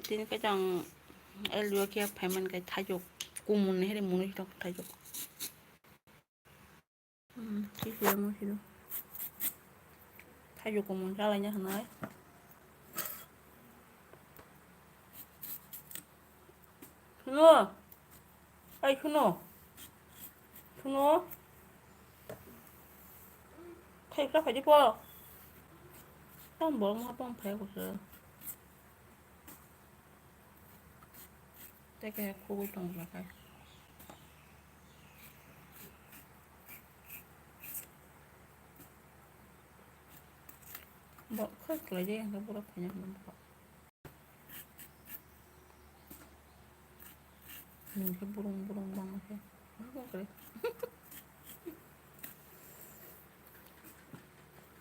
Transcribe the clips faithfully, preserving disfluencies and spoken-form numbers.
Tini khe chwng L D O khe phaimani khe thaijuk kumun ni hwnwi mwnwi tong thaijuk. Hmm, si si mo si do. Thaijuk kumun chalai na hwnwi. Suno. Ai suno. Suno. Thai kha phai di po. Tam bol ma tong phai ko se. Teke khugui tong kha. Bo khoi klai de, hingke borok khaina hwnwi bo. Nungke burung burung bangma khe. Burung kre.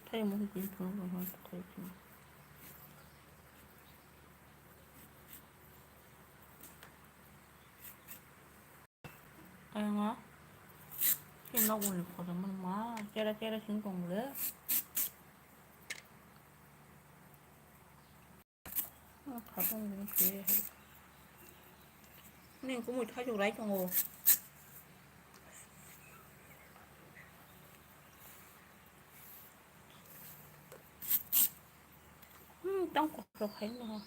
Thai mo hingke phunuk rok thai phunuk. Ayang a, khe nok uni kotor mani ma, chera chera sing tong le. Kha tong le khe. Ning kumui thajok rai tongo. Hmm, tang kotor khai no.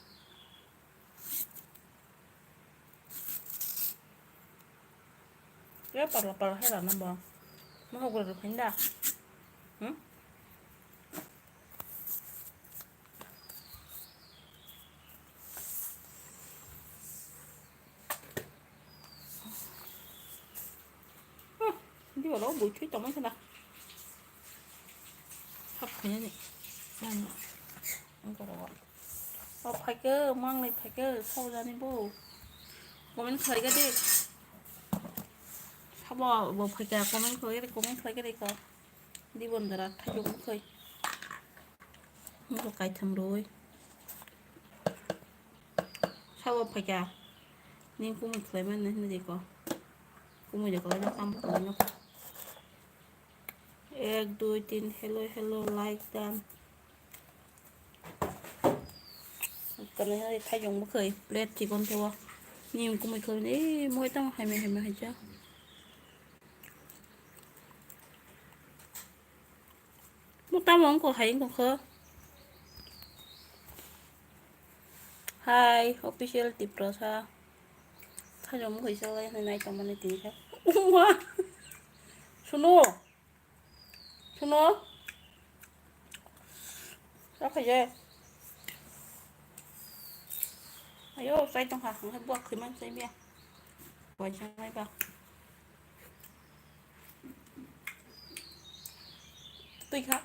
Kaya parla parla hai rana bo. Mohok rok rwkhain da. Hmm? Hmm, di wala bui thui tongmai sana. Hap khainani. Nani. Ang koro. O phaikhe, mangnai phaikhe, saujani bo. Comment khlaikha de. Sabo bo phaikha, comment khlaikha de, comment khlaikha de ko. Dibon dara thaijuk mukhai. Mukhai kaitham roi. Sabo phaikha. Ning kumui khlai man hinwi de ko. Kumui de ko, kam khlai no. Ek, dui, tin, hello, hello, like dan. Kami hai thajong bwkhai, plate chikon thewa. Nim kumui khoi ni, moi tamo hai me, hai me, hai cha. Mo tamo wngkha hai wngkha kho. Hai, official Tiprasa. Thajong bwkhai salai hai nai tongmani tini khe. Uma. Suno. Suno. Sa phai je. Ayo, sai tong ha, hang hai buak khoi man sai bia. Buai chang nai ba. Tui kha.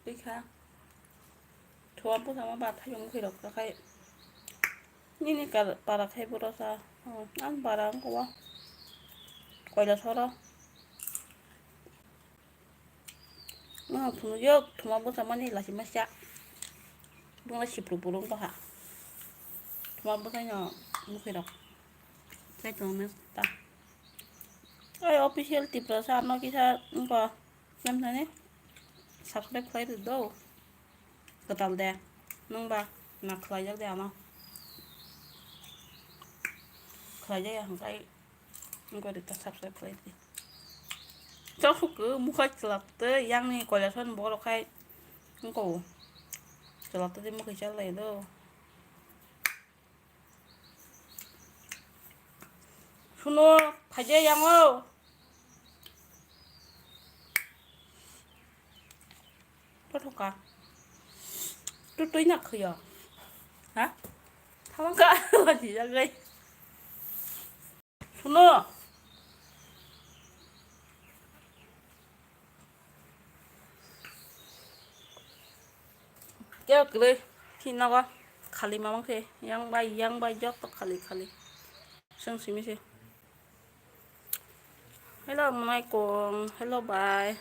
Tui kha. Thua bwsa ma ba thajong bwkhai rok ta khai. Nini kar-, para khai boro sa. Hmm, ang para ang kowa. Koila soro. Nang phunuk yok, thuma bwsa mani lasi masa. Bungla sipru burung baha. Thuma bwsa no bwkhai rok. Sai tong mes ta. Ai official Tiprasa no kisa wngkha. Nam thani subscribe khlai rw do. Kwtal de. Nwng ba na khlaijak de ano. Khlaijak ya hwnkhe wngkha de ta subscribe khlai di. Chok suk mukha chwlak tei yang ni koila son borok khai wngkha o. Chwlak tei mukha chalai do. Suno, phaide yango. Pothoka. Tutui na khuyo. Ha? Thamangka, wajijagwi. Suno. Keo kwrwi phinago khali mamang khe yang bai yang bai joto khali khali. Seng simi se. Hello, Manaikong. Hello, bye.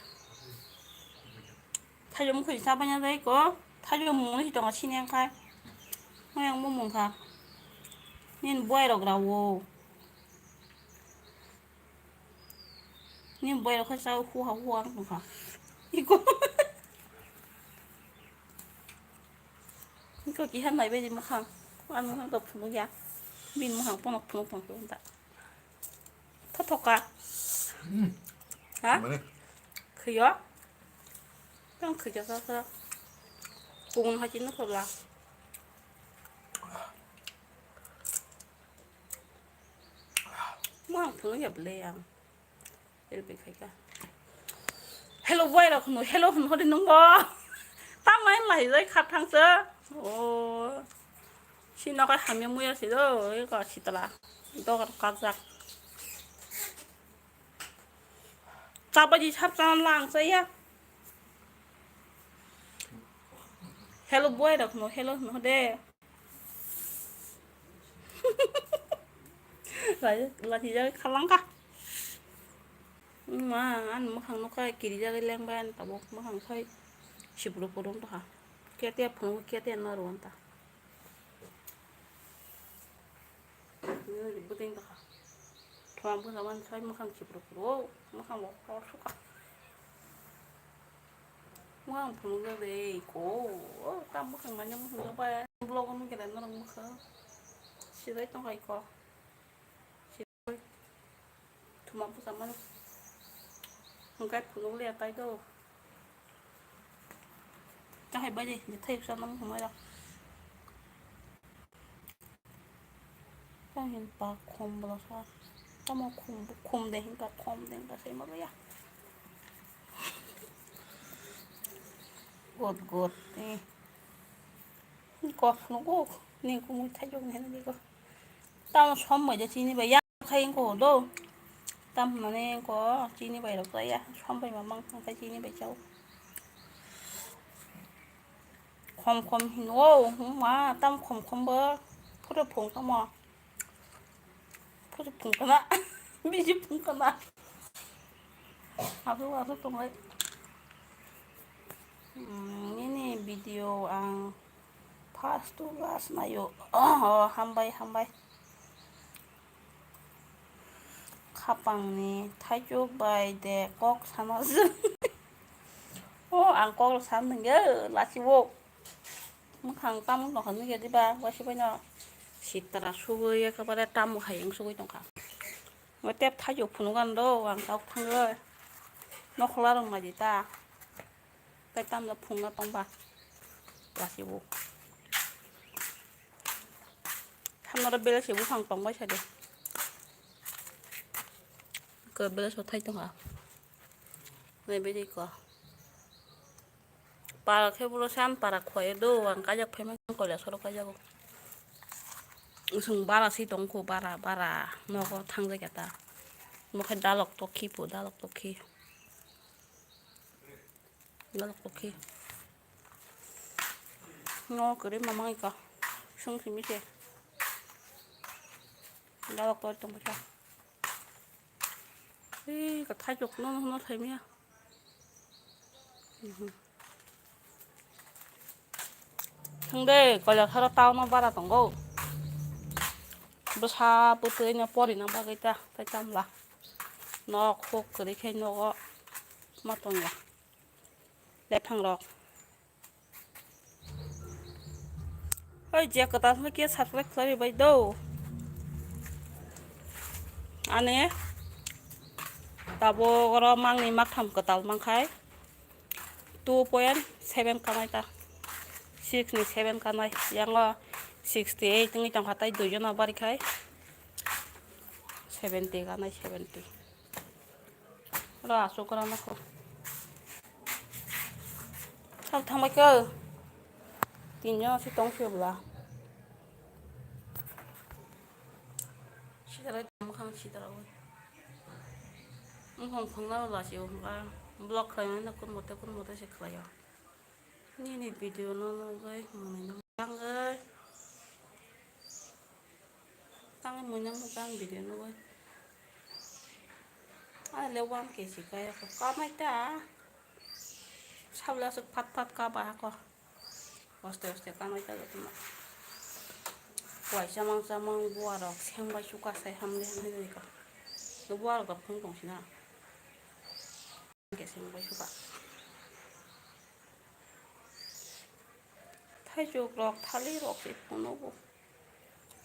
Thaijwk mukhoi sa banya dai ko. Thaijwk mungni si tongo sini ang khai. Mo yang mo mung kha. Nin buai rok rawo. Nin buai rok khai sa hu ha hu ang tong kha. Iko. Iko kiha nai bai di mukhang. Ani mukhang to phunuk ya. Bini mukhang pono phunuk tong phunuk ta. Thothoka. Hmm. Ha? Mane? Khiyo. Tang khiyo sa sa. Kubun hachi no thola. Mukhang phunuk ya ble yang. Help khaika. Hello boy rok hwnwi, hello hwn hori nungbo. Tamo en lai jai kha thangsa. O. Si nokai hamya muya si do, eko sitala. Dogar kajak. Chabaji sap chana lang saya. Hello boy rok hwnwi, hello hwn hode. Lati jagwi khalangkha. Ma, ani mukhang nukha kiri jagwi lengbai ani tabuk mukhang sai sibru purung tokha. Ketia phunuk ketia norwanta. Bwtwing tokha. Thwang bwsa mani sai mukhang sibru purung mukhang bo kor sukha. Mukhang phunukjak de iko. O, tam mukhang manya mukhang jokbai. Vlog-o nukhe de norok mukhang. Sidai tongkha iko. Sidai. Thuma bwsa mani. Hwnkhe phunuk liya tai do. Tahai bai de, de thai bwsa nang hwnwi rok. Tamo hin pa khum bwlasa. Tamo khum, khum de hin pa khum de hin pa sai ma ya. Good, good. Eh. Ko nugo ni kumui thai jong hin ni ko. Tamo som bai de chini bai ya khai ko do. Tam mane ko chini bai rok ya. Som bai ma mang khai chini bai chao. Khom khom hin o, hmm, ma, tam khom khom bo. Photo phung tamo. Photo phung kana. Bisi phung kana. Asuk, asuk tonglai. Hmm, nini video ang first to last nayo. Oh, hambai, hambai. Khapangni thaichuk bai de kok sana jwng. O, ang kok rok san nungya, lachio. Mukhang tamung tongkha nukya diba, waisa baino sitra sugwi ekebare tamung hai wng sugwi tongkha. Tep thaichuk phunukgano do, ang tok thangwi. Nokhola rok naidi ta. Tai tamno phungna tongba. Lachio. Thamnaro belai se buphang tongbai sadi. Ko belai so thai tongha. Nai bedi ko. Para khe buro san para khoye do ang kajak phaima koila soro kajago. Usung bara si tongkho bara bara nogo thangjak ya ta. Mokhe dalok tokhi pu dalok tokhi. Dalok tokhi. No kwrwi mamang ika. Sung simi se. Dalok tor tong bwsa. Ei ka thai jok no no thai miya. Thang de koila tharo town o bara tongo. Bwsa bwtwi no pori na bagwi ta tai tamla. Nok huk kwrwi khe nogo ma tongya. Lephang rok. Oi je kwtal hwnkhe khe subscribe khlai bai do. Ani tabuk oro mangni maktham kwtal mankhai two point seven kanai ta. Six ni seven kanai. Yango sixty eight wngwi tongkha tai duijono barikhai seventy kanai seventy. Ro asuk rana ko. Sal thangbai ko. Tinjon si tong si bla. Sitarai tamo khang sitarai. Mukhang phangna la si o hwnba. Block khlaimani kun mote kun mote se khlaio. Nini video no nugwi mwnwi no tangwi. Tangwi mwnwi no tang video nugwi. Ani le one K si kaya ko kamai ta. Sabla aswk phat phat kaba ko. Oste oste kamai ta jotma. Kuai chamang chamang buarok sengbai suka sai hamle hamle dai ko. Buarok da phung tong sina. Keseng bai suka. Thaichuk rok, thali rok se phunukgo.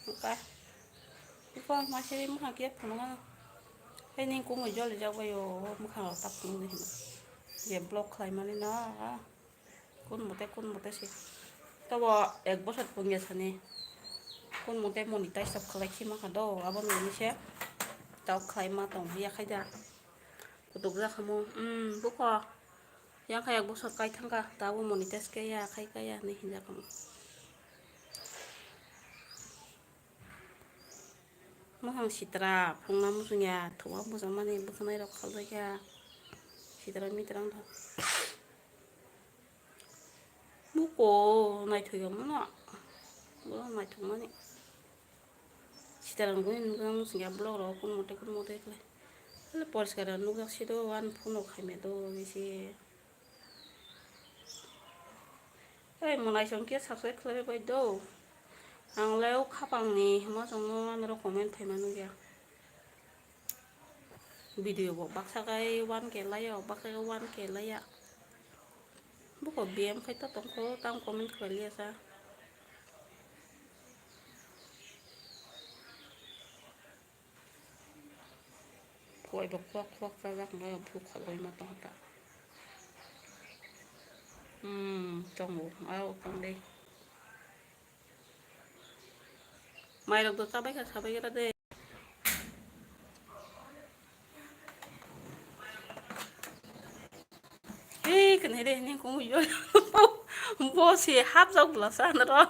Ka. Iko masiri mukhang kiya phunukha. Hei ning kumui jolijak bai o, mukhang rok ta phunukdi hino. Je block khlaimani no, ah. Kun mote, kun mote se. Tobo ek bosor pungya sani. Kun mote monetize tok khlai khima kha do, abo nini se. Tok khlai ma tong ya khaida. Kutuk jak khamu. Hmm, buko. Yang kha ek bosor kai thangkha, tabo monetize kaya, khai kaya hinwi hinjak khamu. Mukhang sitra, phungna muchungya, thuma muchungmani bwkhanai rok khaljakya. Sitra mitra wngkha. Muko naithokya mano. Bo naithokmani. Sitra rok nugwi nugwi muchungya vlog rok kun mote kun mote khlai. Hale poriskar nukjak sido, ani phone rok khaimya do bisi. Ei, mwnaisong khe subscribe khlaibai bai do. Ang le o khapang ni hwnma chwngno anoro comment phaima nukya. Video bo baksa khai one K laiya, baksa khai one K laiya. Buko B M khai to tongkho, tamo comment khlai liya sa. Kuai bo kwak kwak chajak wngkha, bwkhak bai ma tongkha ta. Hmm, tongo, ah, o tong de. Mai rok do chabai kha, sabai gra de. Hei, kene de, ni kung yo. Bo si hap jok bla sa na ro.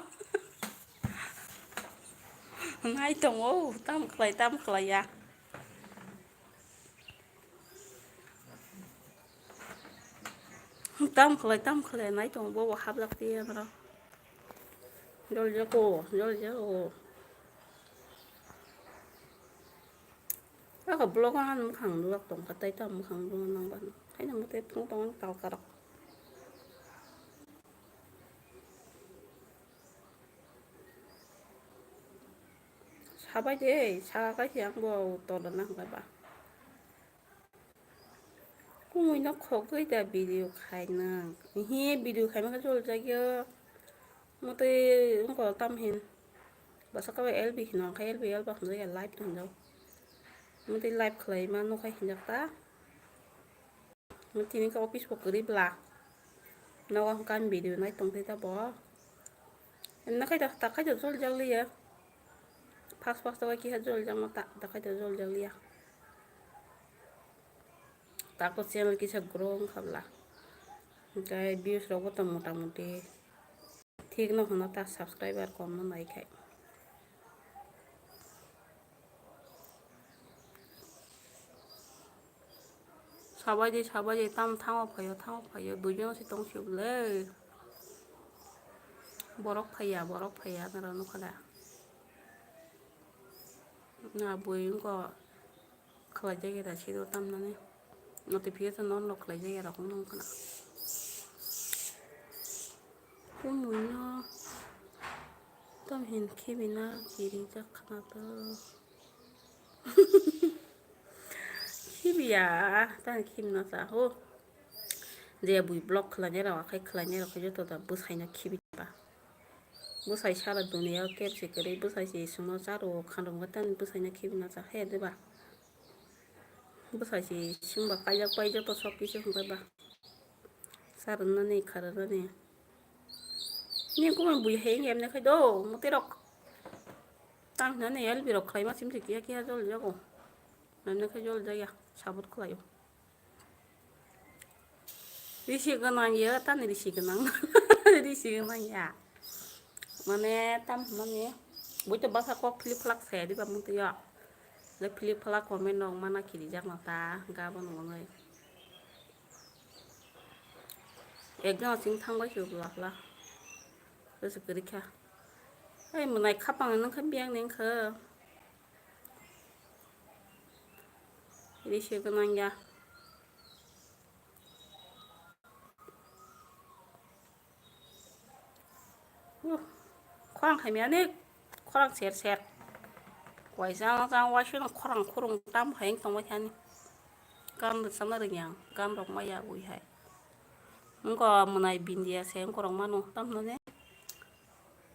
Ngai tongo, tam khlai, tam khlai ya. Tam khlai, tam khlai, nai tongo, bo hap jak ti ya na ro. Jol jako, jol jako. Ako vlog ang mukhang nulak tongkha, tai ta mukhang nulak nang ban. Haino mute phung tongo talkarok. Sabai de, saka kaisa ang bo tolo nang ba. Kumui no khogwi da video khai nang. Hi video khai maka jol jagyo. Mutui wngkha tam hin. Basa kabo L B hino, khe L B, L B hwnjak ya, live hwnjak. Mutui live khlai ma nukha hinjak ta. Mutui ni khe office bo kwrwi bla. Nogo hwnkha video nai tong thai ta bo. Nakhai ta, ta khai ta jol jak liya. Fast fast ta kiha jol jak ma ta, ta khai ta jol jak liya. Tako channel kisa grow wngkha bla. Hwnkhe views rok bo tong mota moti. Thik no hwno ta subscriber kom no nai khai. Sabai di, sabai di, tam thango phaio, thango phaio, duijon se tong sio le. Borok phaiya, borok phaiya, nara nukha da. Na bui wngkha. Khlai jagera sido tamnani. Notification on rok khlai jagera kung nung khna. Kumui no tam hin khibina kirijak khna to. Khibiya, tam khibina sa ho. Je bui block khlainai rok, akhai khlainai rok khe joto da bwsai no khibi ba. Bwsai sara duniya o kebsi kwrwi bwsai se songno charo khandok mata ni bwsai no khibi na cha khe de ba. Bwsai se songba kaijak pai joto sok kisu hwnbai ba. Charo nani khara nani. Ni kumui bui hai ngemne khai do muti rok. Tang nani L B rok khlai ma sim se kiya kiya jol jago. Nani khai jol jaya sabut khlaio. Risi gwnang ya, tani risi gwnang. Risi gwnang ya. Mane, tam hwnmani, bui to bwsa kok philip phlak saya diba mung twi ya. Le philip phlak comment rok mana kiri jak no ta, gabo nung nai. Ekdom sing thang bai se bla bla. Bwsa kwrwi kha. Ai, mwnai khapang nang kha biyang nang kha. Risi gwnang ya. Uh, khorang khaimya ni khorang ser ser. Waisa jang waisa no khorang khurung tam hai tongbai thani. Gan rwchapna rwngya, gan rok maya ui hai. Wngkha mwnai bindia se wngkha rok mano tam hwnwi.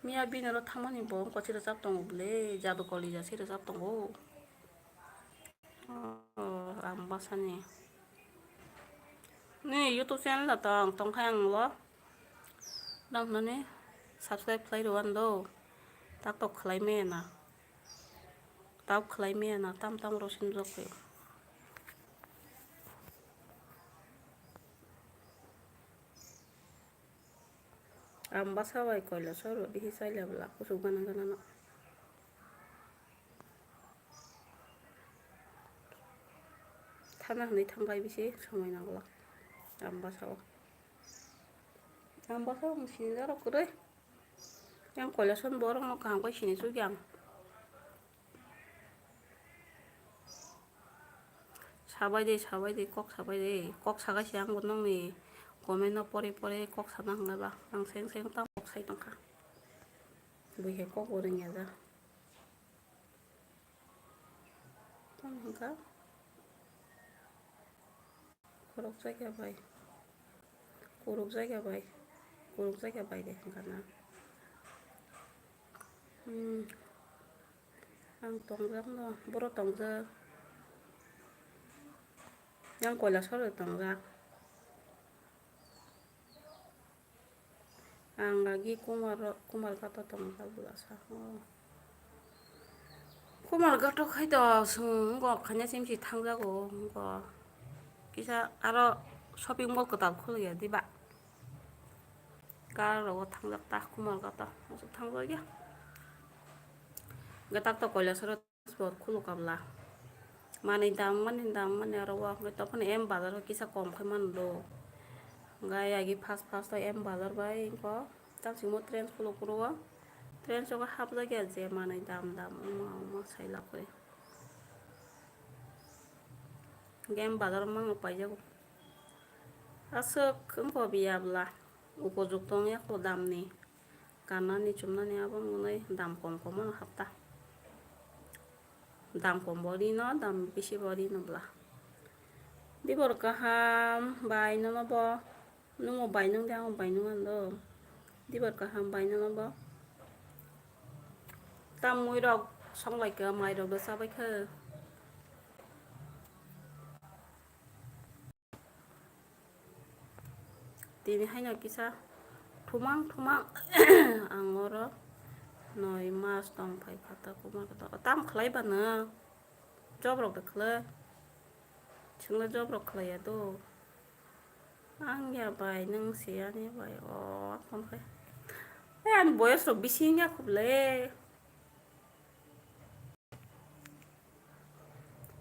Miya bini oro thangmani bo wngkha se rwchap tongo bwle, Jadu Kolija se rwchap tongo. Oh, ang bwsani. Nini YouTube channel da tong, tongkha ang lo. Nang nani subscribe khlai rw ang do. Tak tok khlai maya na. Tok khlai maya na, tam tam ro sinjak khe. Ang bwsa bai koila soro bihi chaila bwla kuchuk gana gana no. Thana hwnwi thangbai bisi somoi nangla ang bwsa o. Ang bwsa o sini jaro kwrwi. Yang koila son borok no kaham khe sini sugya ang. Sabai de, sabai de, kok sabai de, kok sagai se ang bo nokni comment no pore pore kok sana hwnga ba, ang seng seng tamo kok sai tongkha. Bui hai kok bo rwngya ja. Tamo hwnka. Khorok jaga bai. Kuruk jaga bai. Kuruk jaga bai de hwnka na. Hmm. Ang tongjak no, boro tongjak. Yang koila soro tongjak. Ang agi Kumar, Kumar Gato tong jak bwla sa. Oh. Kumar Gato khai to swng go khanya sim si thang jago go. Kisa aro shopping mall kwtal khulya diba. Kar rogo thang jak ta Kumar Gato. Thang jak ya. Gatak to koila soro. Spot khuluk kabla. Manwi dam mani, dam mani aro o hwnkhe tokphano M bazar o kisa kom khe mano do. Hwnkhe agi first first o M bazar bai wngkha. Tamsimo trends khuluk phuru o. Trends o hapjak ya je manwi dam dam wngma wngma sai lak khe. Hwnkhe M bazar o mangno paijago. Aswk wngkha biya bwla. Upojukto wngya kho damni. Kannani chumnani abo wngnai dam kom kom no hapta. Dam kom bo rino, dam bisi bo rino bwla. Dibor kaham bai nono bo. Nwngbo bai nwng de, ang bai nwng ano. Dibor kaham bai nono bo. Tam mui rok songlai kha, mai rok do chabai kha. Tini haino kisa thumang thumang ang oro noi mas tong phai kha ta, kumar kha ta. Tam khlai ba nw? Job rok da khlai? Chwngno job rok khlai ya do. Ang ya bai, nwng se ani bai. O, phone khai. Ai, ani boyos rok bisi wngya khuble.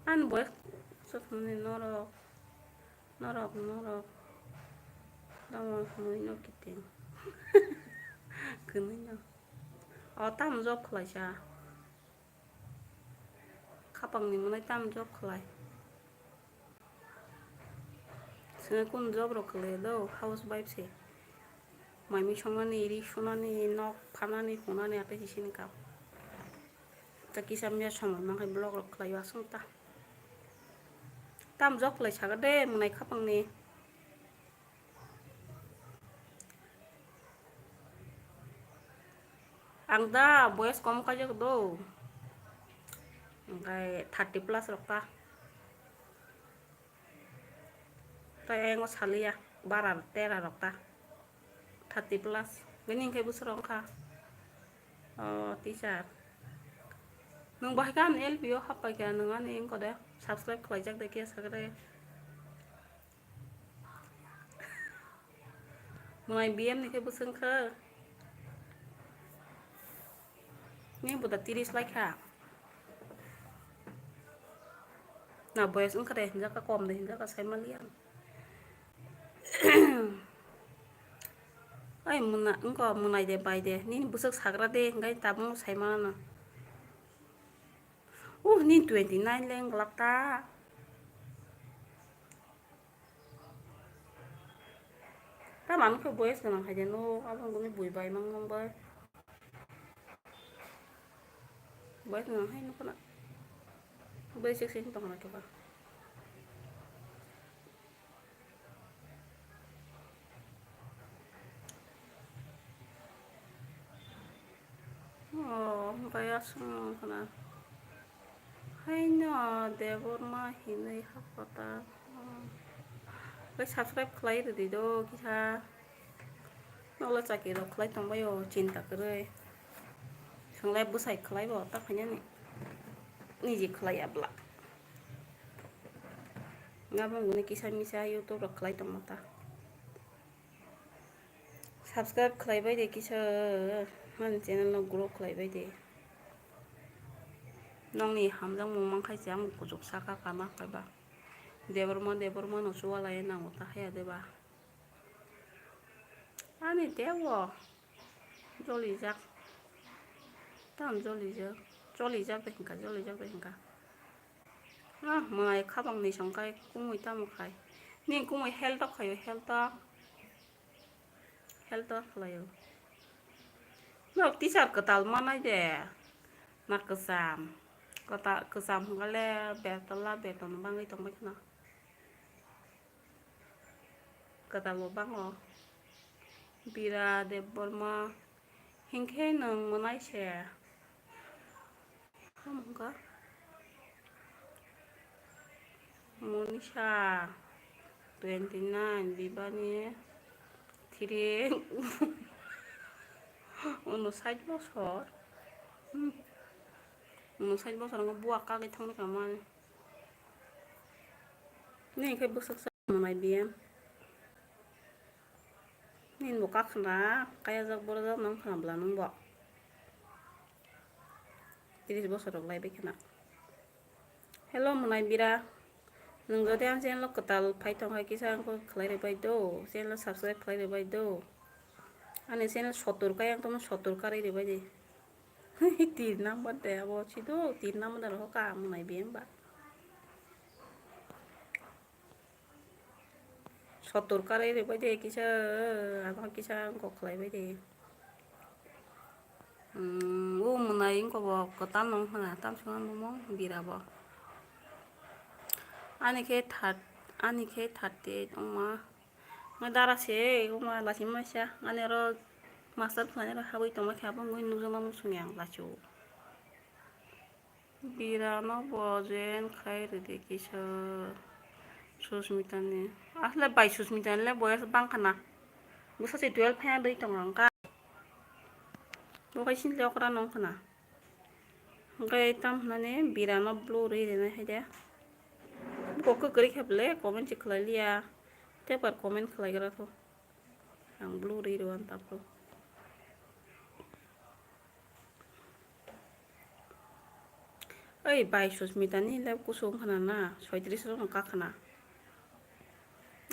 Ani boyos sotmani norok, norok, norok. Tamo hwnwi no kiting. Kwnwi no. O, tamo job khlaisa. Khapangni mwnai tamo job khlai. Chwngno kunu job rok khlai do, house wife se. Mai mui songnani, ri sunani, nok phanani, hunani, atei sisini kam. Ta kisa mia somoi mankhai vlog rok khlaio aswk ta. Tam job khlai saga de mwnai khapangni. Ang da boyes kom kajak do. Hwnkhe thirty plus rok ta. Tai ayang o saliya, bara tera rok ta. Thirty plus. Bini hwnkhe bwswk rok wngkha. O, teacher. Nwng bahai khe ani L P o happai khe nwng ani wngkha de. Subscribe khlaijak de khe sakhe de. Mwnai B M ni khe bwswk wngkha. Ni buda tiris lai kha. Na boyes wngkha de hinjak kha, kom de hinjak kha, sai maliya. Ai mwnai wngkha, mwnai de bai de. Nini bwswk sagra de hinjak tabuk sai mano. Uh, ni twenty nine le wng glak ta. Ta mano khe boyes gwnang hai de no, abo wngkha bui bai mang mang bai. Boyes gwnang hai no khna. Boyes sik sik tong khna khe ba. Aswk wngkha na. Haino Debbarma hinwi hakpata. Bai subscribe khlai rwdi do kisa. Nokla chakirok khlai tongbaio chinta kwrwi. Thwnglai bwsai khlaibo ta khainani. Niji khlaiya bwla. Ngabung guni kisa misa YouTube rok khlai tongma ta. Subscribe khlai bai de kisa, ani channel no grow khlai bai de. Nokni hamjakmung mankha se ang kuchuk saka kana kaiba. Debbarma, Debbarma no chuwalai nango ta haya de ba. Ani tebo jolijak. Tam jolijak. Jolijak de hinka, jolijak de hinka. Ah, mwnai khabang ni song kai kumui tamo khai. Ni kumui health o khaio, health o. Health o khlaio. Nok teacher kwtal manai de. Na kwcham. Kwta-, kwcham hwnkha le betala beton bangwi tongbai khna. Kwtal bo bango. Bira Debbarma. Hinkhe nwng mwnai se. Tamo hwnkha? Monisha, twenty nine, Bibani, three, unosait bosor. Hmm. Unosait bosor wngkha buwa kagwi thangwi kha mani. Nini khe bwswk sa mwnai biyang. Nini bo kakhwna kayajak borajak nang khwna bwla nwng bo. Tris bosor rok lai bai khwna. Hello mwnai bira. Nwng jodi ang channel o kwtal phai tong hai kisa ang khlai rwbai do. Channel o subscribe khlai rwbai do. Ani channel sotur kai ang tamo sotur karwi rwbai di. Tin number de abo chido tin number de roho ka mwnai biyang ba. Sotur karwi rwbai de kisa, ano kisa wngkok khlai bai de. Hmm, o mwnai wngkok bo kwtal nung khna, tam swngo nungmo bira bo. Ani khe third, ani khe thirty eight wngma. Ngai dara se, wngma lachima sa, ani oro master khlainai rok habwi tongma khe abo wngwi nukjakma muchungya ang lachio. Birano bo join khai rwdi kisa Susmitani. Asle bai Susmitani le boyas bangkha na. Bwsa se twelve phaiya dwi tongo wngkha. Bo khai sini le okra nong khna. Hwnkhe tam hwnani Birano blue rwi rwnai hai de. Bo kwrwi khe bwle comment se khlai liya. Tei par comment khlai gra tho. Ang blue rwi rw ang tabuk. Oi bai Susmitani le kusu wngkha na, soitris rok no kakhna.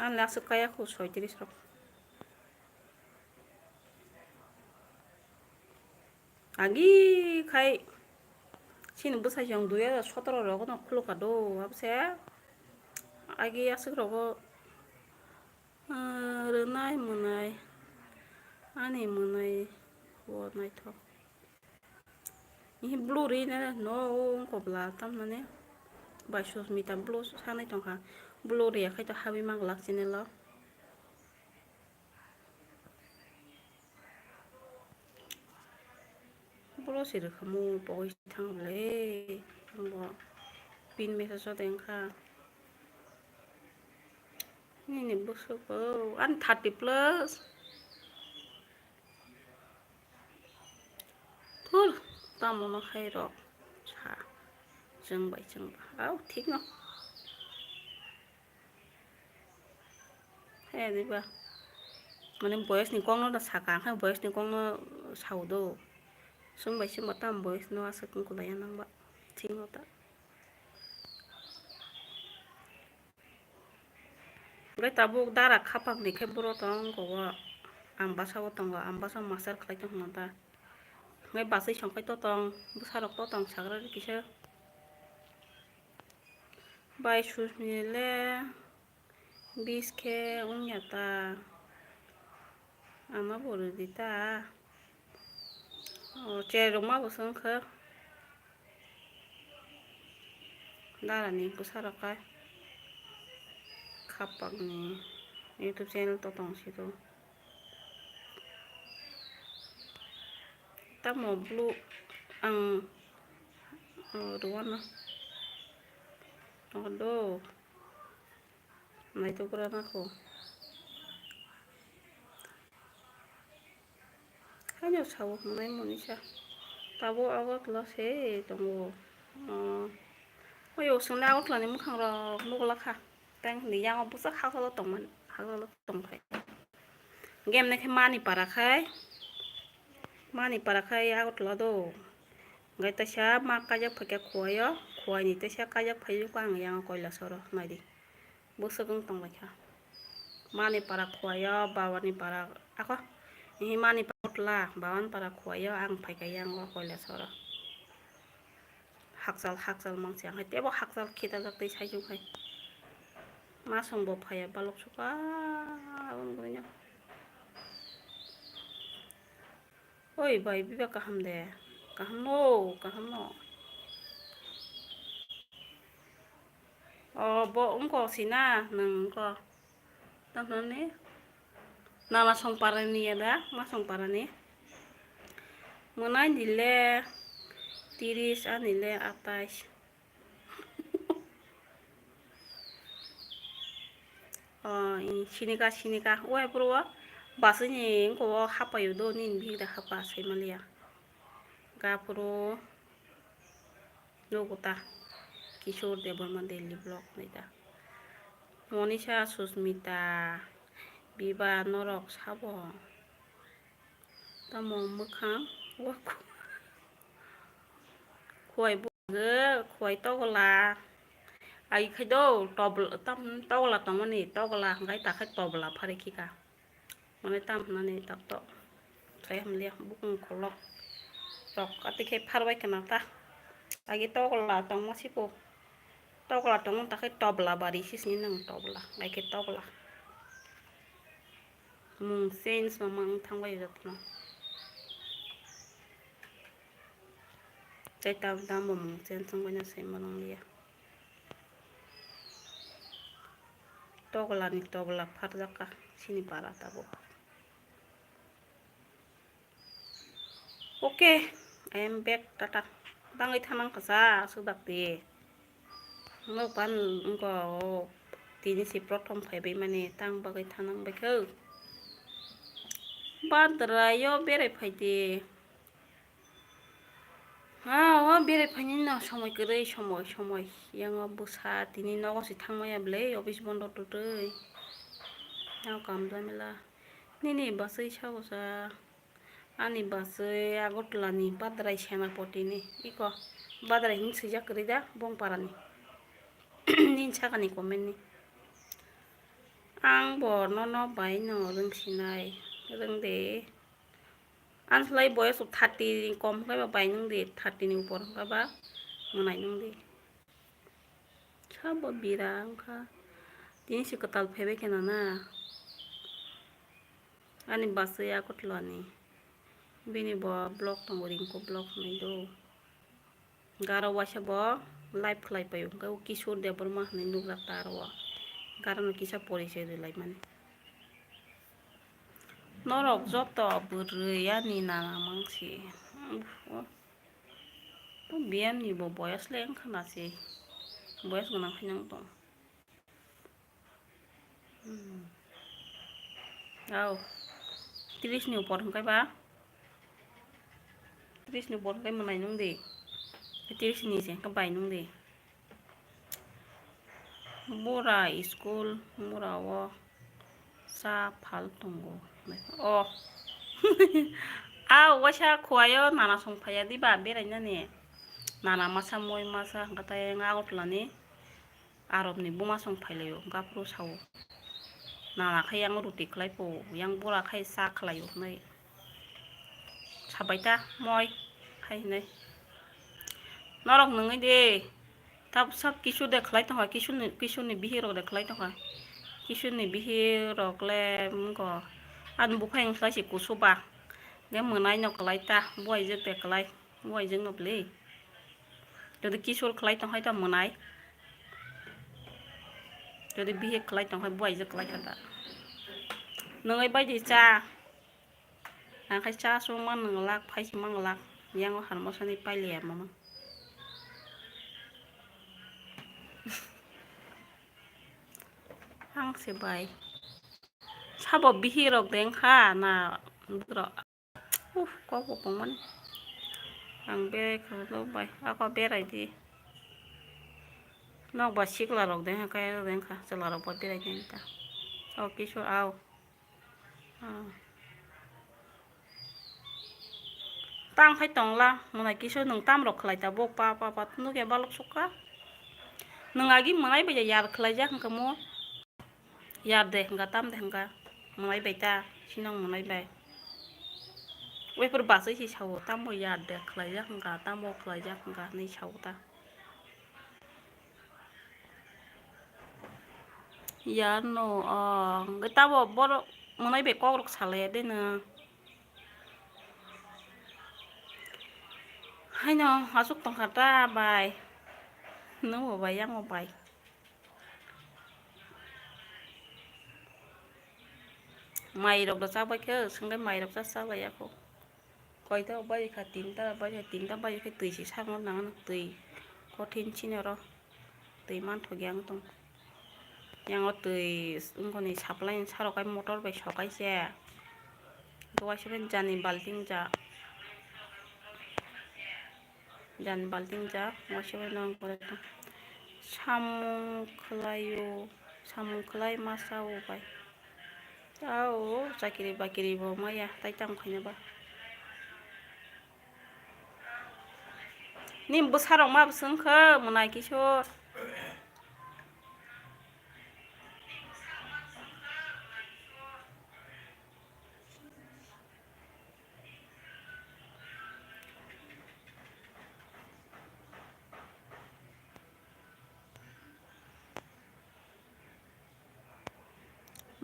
Ang le aswk kaya khu soitris rok. Agi khai chini bwsai chwng dui hajar sotoro rogo no khulukha do, abse agi aswk rogo. Ah, rwnai mwnai, ani mwnai bo naithok. Ihi blue rina no wngkha bwla tamnani bai Susmita blue sanai tongkha. Blue riya khai to habwi ma glak channel o. Boro se rwkhamu pogwi thang le, bo pin message o tengkha. Nini bwswk o, ani thirty plus. Thur, tamo no khai rok sa, chwng bai chwng ba, au thik no. He diba? Mane boyes ni kok no da saka, ang khe boyes ni kok no sao do. Chwng bai chwng ba tam boyes no aswk wng kwlai ya nang ba. Thik no ta. Hwnkhe tabuk dara khapak ni khe boro tong kogo. Ang basa o tongo, ang basa o master khlai tong hwnna ta. Hwnkhe bachai song khai to tong, bwsa rok to tong sagra rw kisa. Bai Susmita le bis khe wngya ta. Ama bo rwdi ta. O, cherokma bo se wngkha. Darani bwsa rok khe khapakni YouTube channel to tong si do. Tamo blue ang Oh, rwano. Oh, do. Naitok rana ko. Haino sabo hwnwi Monisa. Tabo Agartala se tongo. Oh. Oyo, chwngno Agartala ni mwkhang rok nukla kha. Tang ni yango bwswk hakjalo tongmani, hakjalo tongphai. Game naikhe Manipara khai, Manipara khai Agartala do. Hwnkhe teisa ma kaijak phaikha Khowai o, Khowai ni teisa kaijak phaiwi kha ang yango Kailasoro naidi. Bwswk wng tonglaikha. Manipara Khowai o, Bhawanipara ako. Ihi Manipara Agartala, Bhawanipara Khowai o ang phaikha yango Kailasoro. Hakchal, hakchal mangsi ang hai tebo hakchal khitajak tei saisung hai. Masong bo phaiya balok suka aboni gurino. Oi bai, biba kaham de? Kaham no, kaham no. O bo wngkok sina nwng wngkok. Tamni nana songparani ya da, ma songparani. Mwnai nile tiris, anile atais. O, i, sinika, sinika. Wai puro o basini wngkok o hapayo do, nini bihik da hapa sai maliya. Ga puro. Nugo ta Kishore Debbarma daily vlog nai ta. Monisha, Susmita, Biba norok sabo. Tamo mwkhang o Khowai bo, Khowai togola. Ai khai do tobla, tam togola tongmani, togola hwnkhe ta khai tobla phari khika. Mane tam hwnani tak tok. Sai hamliya bukung kolok. Rok ati khe pharbai kana ta. Agi tokla tongma sipo. Tokla tongma ta khe tobla bari sisini nang tobla. Gai khe tokla. Mung change ma mang thangbai jotno. Tei tam tam bo mung change thangbai na sai ma nang liya. Tokla ni tobla pharjak ka sini para tabuk. Okay, I am back, tata. Bangwi thanang kasa, sudak di. Nwk ban wngkha o tini si prothom phaibai mani tang bagwi thanang bai khe. Badra yo berai phai di. Ha, o berai phaini no somoi kwrwi, somoi, somoi. Yang o bwsa tini nogo si thangmaya bwlai, office bondo twtwi. Yang kam jamila. Nini baswi sago sa. Ani baswi Agartala ni Badrai Senapati ni. Iko Badrai hin swijak kwrwi da, Bongpara ni. Nini sakani comment ni. Ang bo nono bai no rwngsinai, rwngde. Ang slai boyos thirty ni kom hwnkhe ba bai nung di, thirty ni upor hwnkhe ba mwnai nung di. Sabo bira wngkha. Tini se kwtal phaibai khe nana. Ani baswi Agartala ni. Bini bo vlog tongo, Rinku vlog hwnwi do. Garo waisa bo live khlai paio, hwnkhe o Kishore Debbarma hwnwi nukjak ta aro o. Garo no kisa porichoi rwlaimani. Norok joto bwrwi ani nana mangsi. Uff, o, o biyamni bo boyos le wngkha na se. Boyos gwnang khe nang tong. Hmm. Au. Tris ni upor hwnkhe ba? Tris ni upor hwnkhe mwnai nung di. Tris ni se hwnkhe bai nung di. Bura school, bura o cha phal tongo. O. Au, waisa Khowai o nana song phaiya diba berainani. Nana masa, moi masa, hwnkhe tai Agartala ni. Arobni buma song phailaio, gaphuru sao. Nana khai yang ruti khlai po, yang bura khai cha khlaio hwnwi sabai ta moi khai hwnwi. Norok nungwi de, tab sab kisu de khlai tongkha, kisuni, kisuni bihik rok de khlai tongkha. Kisuni bihik rok le wngkho, ani buphai wngkhlai se kusu ba. De mwnai no khlai ta, buai jwk de khlai. Buaijwk no bwlwi. Jodi kisor khlai tong hai ta mwnai. Jodi bihik khlai tong hai buaijwk khlai kha ta. Nwngai bai di cha. Ang khai cha sung man nang lak, phai si man lak. Yang o harmo sani pailiya mama. Ang se bai. Sabo bihirok deng kha na bwrok. Uf, kok bo pungmani. Ang berai kha do bai. Ako berai di. Nok ba sikla rok deng kha, kaya rok deng kha. Chwla rok ba berai deng ta. O kisu au. Ah. Tang khai tongla, mwnai kisu nwng tam rok khlai ta bo pa pa pa nukya balok sukha. Nwng agi mwnai bai ya yar khlai jak hwnkhe mo. Yar de hwnkha tam de hwnkha mwnai bai ta sinong mwnai bai. Waiphor basai si sao tamo yar de khlai jak hwnkha tamo khlai jak hwnkha hinwi sao ta. Yar no, ah, hwnkhe tabo borok mwnai bai kok rok salai ya de no. Haino aswk tongkha ta bai. Nwng bo bai, yang bo bai. Mai rok da chabai khe, swngwi mai rok cha chalai ya kho. Koita bai kha tinta bai kha, tinta bai khe twi se sakno nang twi kothin chini oro twi manthok yang tong. Yang o twi wngkoni supply ni saro kai motor bai sokai se. Duai se jani balting ja. Jani balting ja, waisa bai nang kore tong. Samung khlaio, samung khlai masa o bai. Tao chakiri bakiri bo maya, tai tamo khaina ba. Ni bwsarok ma bwswng kha, mwnai kisor.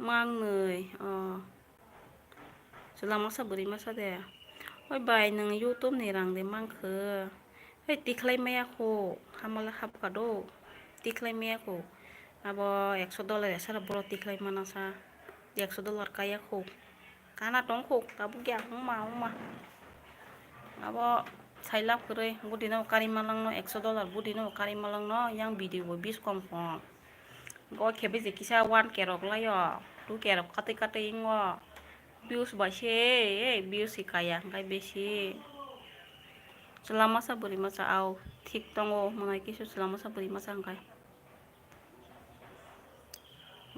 Mangnwi, o. Chwla masa bwrwi masa de. Oi bai, nwng YouTube ni rang de mankhe. Hei, tikhlai maya kho, hamala hapkha do. Tikhlai maya kho. Abo ekso dollar esara boro tikhlai mana sa. Ekso dollar kaya kho. Kana tong kho, tabuk ya, wngma, wngma. Abo sailap kwrwi, budi no kari malangno ekso dollar, budi no kari malangno, yang video bo bis kom kom. Go khe bisi kisa one K rok laio, two K rok katwi katwi wngo. Views bai se, views se kaya hwnkhe bisi. Chwla masa bwrwi masa au thik tongo, mwnai kisu chwla masa bwrwi masa hwnkhe.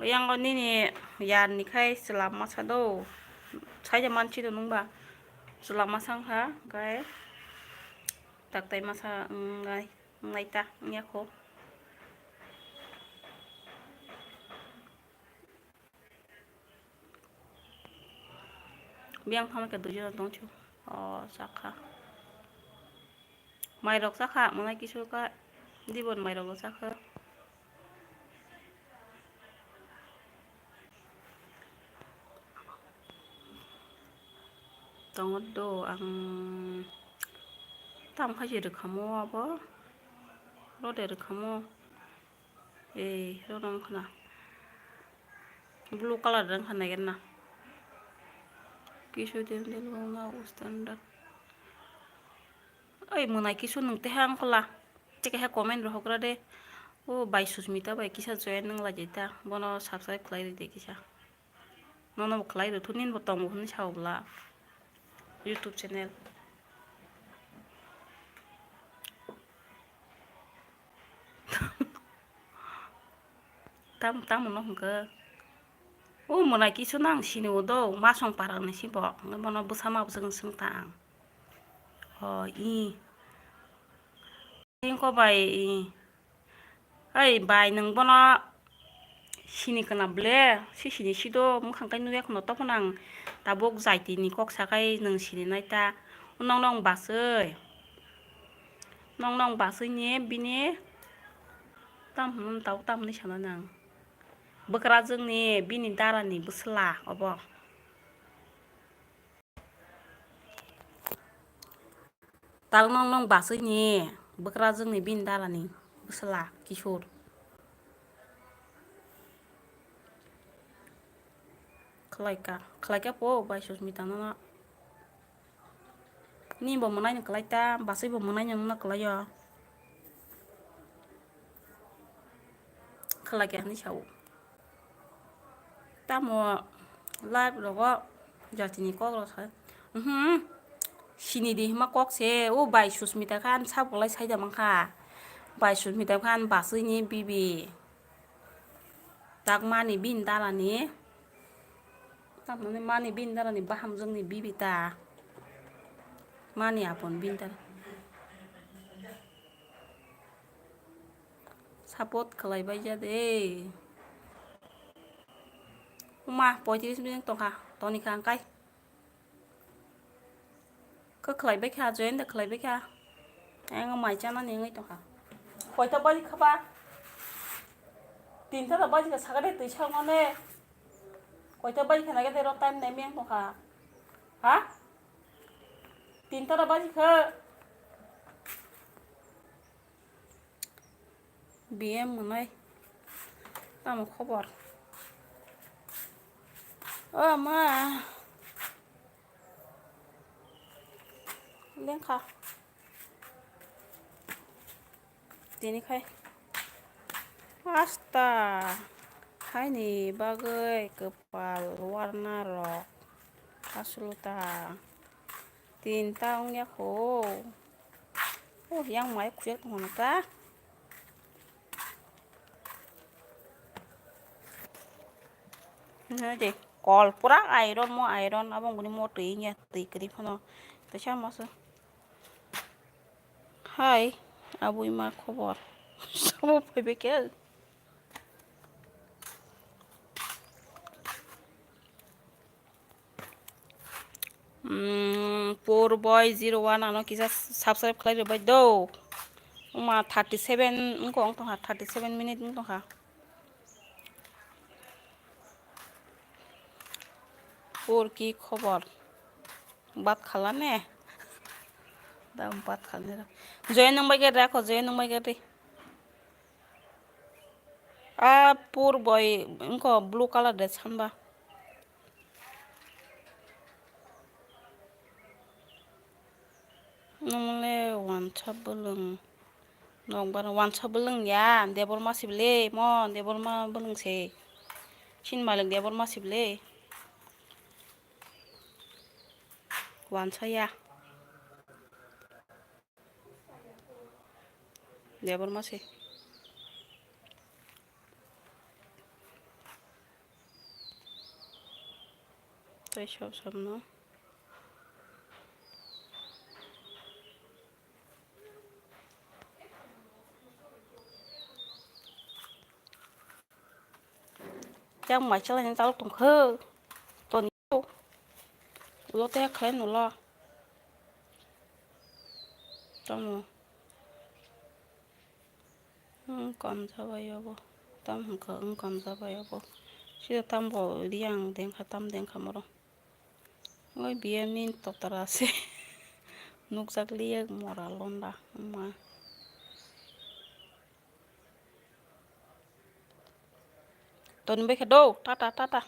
Yang o nini yar ni khai chwla masa do, saija mansi do nungba chwla masa wngkha, hwnkhe taktai masa wngnai, wngnai ta wngya kho. Biyang thangma khe duijon tongchu. O, chakha. Mairok chakha, mwnai kisu ka. Dibon mairok chakha. Tongo do ang tam khai se rwkhamo abo. Rode rwkhamo. Ei, rw nang khna. Blue color rang khna gen na. Kisu din din wng na standard. Oi, mwnai kisu nwng teha wng khwla. Tei kaisa comment rw hokra de. O bai Susmita bai kisa join nang lai ta. Bono subscribe khlai rw de kisa. Nono bo khlai rw thu, nini bo tongo hwnwi sao bwla. YouTube channel. Tam, tamo no hwnkhe. O mwnai kisu nang sini o do, masong parang ni si bo. Hwnkhe bono bwsa ma bwswk swng ta ang. O, i. Tei wngkha bai, i. Hai bai, nwng bono sini khna ble, si sini si do, mwkhang kai nukya khwna, tokhono ang tabuk jaiti ni kok sakai nwng sini nai ta. Nong nong baswi, nong nong baswi ni bini tam hwn, tabuk tam hwnwi sana nang. Bwkrajwk ni bini dara ni bwsla obo. Tal nong nong baswi ni bwkrajwk ni bini dara ni bwsla Kishore. Khlaika, khlaika po bai Susmita no. Ni bo mwnai ni kwlai ta, baswi bo mwnai ni no kwlai o. Kwlai khe hinwi sao. Tamo live rogo jatini kok rok sai. Mhm. Sini di hima kok se, o bai Susmita khan sabo lai sai da mankha. Bai Susmita khan basui ni bibi. Tak mani bin dalani. Tamoni mani bin dalani bahamjwkni bibi ta. Mani apon bin dal. Support khlai bai ja de. Uma, poitris minute tongkha, toni kha angkai. Khe khlai bai kha, join da khlai bai kha. Ang mai chana ni wngwi tongkha. Koita baji kha ba? Tinta da baji kha, sakade twi sangmane. Koita baji kha nagede ro time nai meng tongkha. Ha? Tinta da baji kha. B M mwnai. Tamo khobor? O ma. Lengkha. Tini khai. Asta. Haini bagwi kwpal warna rok. Aswlwng ta. Tinta wngya kho. Oh, yang mai khuya tongmani ta. Nai de, kol pura iron mo iron, abo wngkha mo twi wngya, twi kwrwi phano. Tei sama se. Hai, abui ma khobor. Sabo phaibai khe. Mm, poor boy zero one ano kisa subscribe khlai rwbai do. Uma thirty seven wngkha, wng tongkha, thirty seven minute wng tongkha. Poor ki khobor? Bat khala ne? Da bat khala ne. Join nang bai gari rakho, join nang bai gari. A poor boy wngkha blue color dress hanba. Nwng le wansa bwlwng. Nokbar wansa bwlwng ya, Debor masi bwle, mo Debor ma bwlwng se. Sin malik Debor masi bwle. Wansa ya. Debor masi. Tei sob sob no. Yang mai chalai ni talok tongkho. Toni. Ulo te khlai nulo. Tamo. Wng kom jabai obo. Tam hwnkha wng kom jabai obo. Sida tam bo riang dengkha, tam dengkha moro. Oi biya min totara se. Nukjak liya mora londa. Wngma. Toni bai khe do, tata, tata.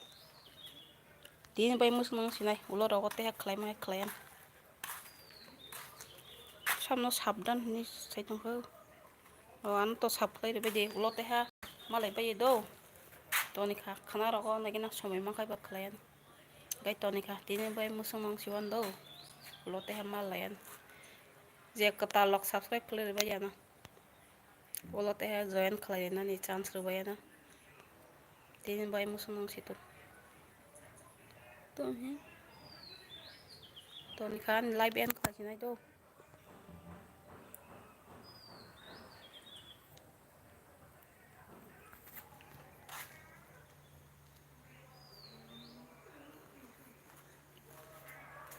Tini bai mwswk nang sinai, ulo rogo teha khlai ma khlai an. Samno sabdan hini sai tongkho. O, ano to sab khlai rwbai de, ulo teha malai bai do. Toni kha, khana rogo nagi na somoi ma khai ba khlai an. Gai toni kha, tini bai mwswk nang siwan do. Ulo teha malai an. Je kwtal lok subscribe khlai rwbai ya na. Ulo teha join khlai nani chance rwbai ya na. Tini bai mwswk nang si to. To he. Toni kha ani live end khlai sinai do.